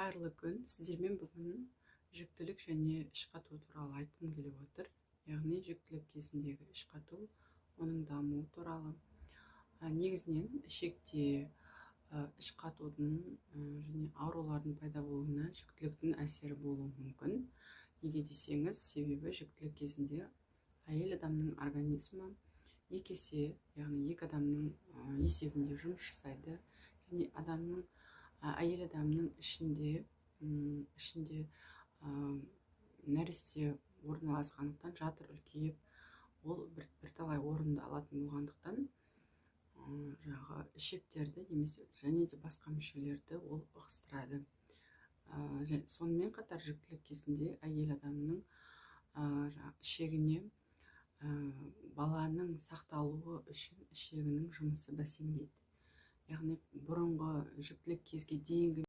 Қайырлы күн! Сіздермен бүгін жүктілік және іш қату туралы айтқым келіп отыр, яғни жүктілік кезіндегі іш қату, оның дамуы туралы. Негізінен ішекте іш қатудың және аурулардың пайда болуына жүктіліктің әсері болуы мүмкін. Неге десеңіз, себебі жүктілік кезінде әйел адамның организмі екі есе, яғни екі адамның есебінде жұмыс жасайды және адамның, әйел адамның ішінде нәресте орналасқандықтан, жатыр үлкейіп, ол бірталай орынды алатын болғандықтан, жаңағы ішектерді немесе және де басқа мүшелерді ол ығыстырады. Сонымен қатар жүктілік кезінде әйел адамның жаңағы ішегіне баланың сақталуы үшін ішегінің жұмысы бәсеңдейді, яғни бұрынғы жүктілік кезге дейінгі